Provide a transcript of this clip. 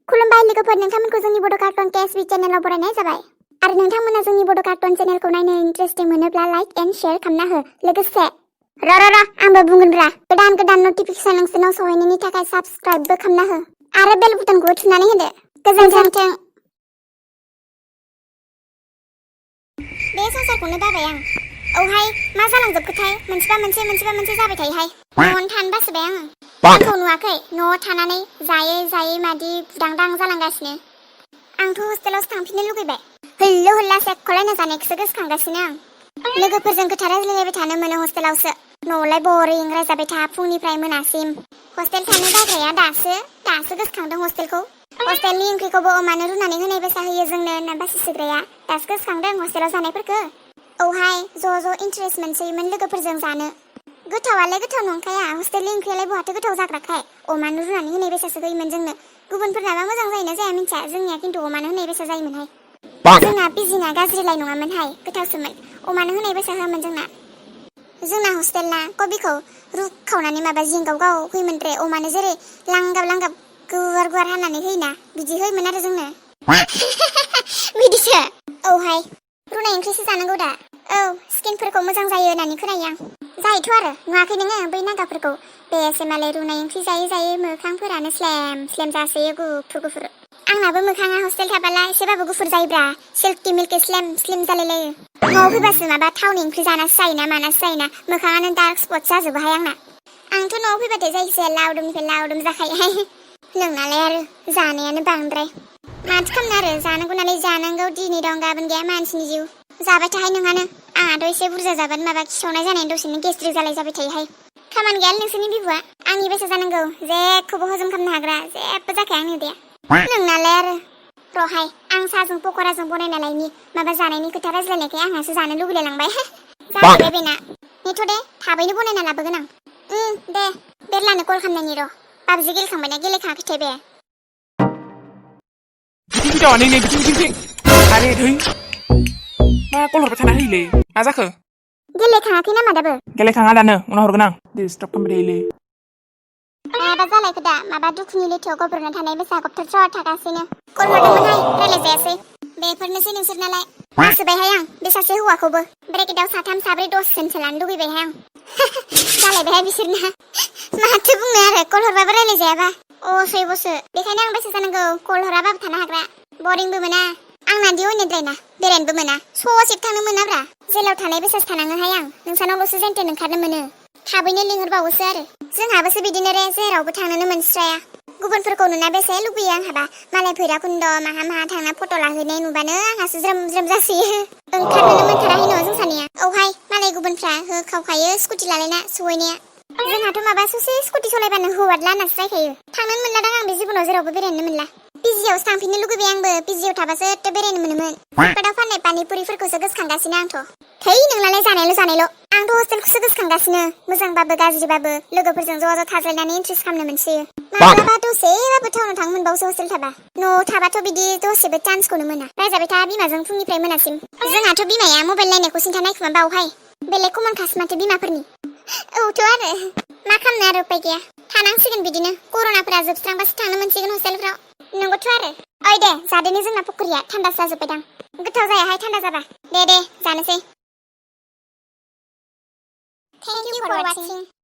खुलुमबाय लोगोफोर, नोंथांमोनखौ जोंनि बड' कार्टन केएसबी चेनेलाव बरायनाय जाबाय। आरो नोंथांमोना जोंनि बड' कार्टन चेनेलखौ नायनो इन्टारेस्टिं मोनोब्ला लाइक एन्ड शेयार खालामना हो। लोगोसे आंबो बुंगोनब्रा, गोदान नटिफिकेसन नोंसोरनाव सहैनायनि थाखाय साबस्क्राइबबो खालामना हो आरो बेल बुटनखौ थुनानै होदो। गोजोन्थों। बे संसारखौनो बाबाय आं। औहाय मा जालांजोबखोथाय, मोनसेबा मोनसे जाबाय थायोहाय। न'आवनो थानो बासोबाय आङो। आंखौ नुवाखै, न'आव थानानै जायै मादि बुदांदां जालांगासिनो। आंथ' हस्टेलावसो थांफिननो लुगैबाय। हल्लो हल्ला सेखलायना जानायखौसो गोसोखांगासिनो आं। लोगोफोरजों खोथा रायज्लायबाय थानो मोनो हस्टेलावसो। न'आवलाय बरिं रायजाबाय था फुंनिफ्राय मोनासिम। हस्टेल थानो बाग्राया दासो गोसोखांदों हस्टेलखौ। हस्टेलनि ओंख्रिखौबो अमानो रुनानै होनाय बायसा होयो जोंनो होनना बासिसोग्राया दासो गोसोखांदों हस्टेलाव जानायफोरखो। औहाय ज' इन्टारेस्ट मोनसोयोमोन लोगोफोरजों जानो। गोथावालाय गोथाव नंखाया, हस्टेलनि ओंख्रियालाय बहाथो गोथाव जाग्राखाय। अमानो रुनानै होनाय बायसासो होयोमोन जोंनो। गुबुनफोरनाबा मोजां जायोना जाया मिन्थिया, जोंनिया खिन्थु अमानो होनाय बायसा जायोमोनहाय। जोंना पिजिना गाज्रिलाय नङामोनहाय, गोथावसोमोन। अमानो होनाय बायसा होआमोन जोंना हस्टेलना कबिखौ रुखावनानै माबा जिंगाव होयोमोन रे। अमानो जेरै लांगाब गुवार हानानै होयोना, बिदि होयोमोन आरो जोंनो। बिदिसो। औहाय रुनाय ओंख्रिसो जानांगौ दा। औ, स्किनफोरखौ मोजां जायो होननानै खोनायो आं। जायोथ' आरो, नुवाखै नोङो बै नागाफोरखौ? बेसे मालाय रुनाय ओंख्रि जायै मोखांफोरानो स्लेम जासोयो गुफुर। आंनाबो मोखाङा हस्टेल थाबाला एसेबाबो गुफुर जायोब्रा। सिल्की मिल्की स्लिम जालायलायो। न'आव फैबासो माबा थावनि ओंख्रि जानासो जायोना मानासो जायोना, मोखाङानो डार्क स्पट जाजोबोहाय आंना। आंथ' न'आव फैबाथाय जायखिजाया लावदुमनिफ्राय लावदुम जाखायोहाय। नोंनालाय आरो जानायानो बांद्राय। माथो खालामनो आरो, जानांगौ नालाय जानांगौ। दिनै दं गाबोन गैया मानसिनि जिउ। जाबाय थाहाय नोंहानो। आंहाथ' एसे बुरजा जाबानो माबा खिसावनाय जानाय दसेनो गेस्ट्रिक जाबाय थायोहाय। खामानि गैयालै नोंसोरनि बिबुआ, आंनि बायसा जानांगौ। जेखौबो हजम खालामनो हाग्रा, जेबो जाखाया आंनि उदैया। नोंनालाय आरो। रहाय, आं साहाजों पकराजों बनायना लायनि। माबा जानायनि खोथा रायज्लायनायखाय आंहासो जानो लुगैलायलांबाय। जाहैबाय बेना। नेथ' दे, थाबैनो बनायना लाबोगोन आं। दे, बेरलानो कल खालामनायनि र'। पाबजि गेलेखांबायना गेलेखाङाखैथाय बे? बिथिं आरे धै मा कल हरबाय थाना होयोलै, मा जाखो? गेलेखाङाखै नामा दाबो? गेलेखाङा दानो, उनाव हरगोन आं। डिस्टार्ब खालामबाय थायोलै। माबा जालायखो दा, माबा दुखुनि लैथोआव गब्र'ना थानाय बेसा गबथार थागासिनो। कल हरदोंमोनहाय, रायलायजायासै। बेफोरनोसै नोंसोरनालाय। बासोबायहाय आं बे सासे हौवाखौबो। ब्रेकेटाव 3 4 10 जनसो लानो लुगैबायहाय आं। जालायबायहाय बिसोरना। माथो बुंनो आरो, कल हरबाबो रायलायजायाबा। असैबसो। बेखायनो आं बायसा जानांगौ, कल हराबाबो थानो हाग्रा। बरिंबो मोना। आंना दि अयनायद्रायना, बेरायनोबो मोना। ससेबो थांनो मोनाब्रा। जेलाव थानाय बेसासो थानाङोहाय आं। नोंसानावल'सो जेनथेन ओंखारनो मोनो। थाबैनो लिंहरबावोसो आरो। जोंहाबोसो बिदिनो रे, जेरावबो थांनोनो मोनस्राया। गुबुनफोरखौ नुना बेसे लुबैयो आंहाबा। मालाय भैराकुन्द माहा थांना फट' लाहैनाय नुबानो आंहासो ज्रोम जासोयो। ओंखारनोनो मोनथाराहाय न' जों सानैया। औहाय, मालाय गुबुनफ्रा होखावखायो स्कुटि लालायना सहैनाया। जोंहाथ' माबा ससे स्कुटि सलायबानो हौवादला होननासो रायखायो। थांनोनो मोनलादां आं बे जिबनाव जेरावबो बेरायनो मोनला। पिजिआवसो थांफिननो लुगैबाय आंबो। पिजिआव थाबासो एथ' बेरायनो मोनोमोन। फुटपाथाव फाननाय पानिपुरिफोरखौसो गोसोखांगासिनो आंथ'। थै नोंनालाय जानायल'। आंथ' हस्टेलखौसो गोसोखांगासिनो। मोजांबाबो गाज्रिबाबो लोगोफोरजों ज' थाज्लायनानै इन्ट्रेस्ट खालामनो मोनसोयो। माब्लाबा दसेबाबो टाउनाव थांनो मोनबावोसो हस्टेल थाबा। न'आव थाबाथ' बिदि दसेबो चान्सखौनो मोना। रायजाबाय था बिमाजों फुंनिफ्राय मोनासिम। जोंहाथ' बिमाया मबाइल नायनायखौ सिन्था नायखुमा बावहाय। बेलेग कमन खासो माथो बिमाफोरनि। औथ' आरो, मा खालामनो आरो उपाय गैया। थानांसिगोन बिदिनो। कर'नाफोरा जोबस्रांबासो थांनो मोनसिगोन हस्टेलफ्राव। नंगौथ' आरो। ओइ दे, जादोनि जोंना पकरिया थान्दासो जाजोब्बायदां। गोथाव जायाहाय थान्दा जाबा। दे जानोसै। Thank you for watching.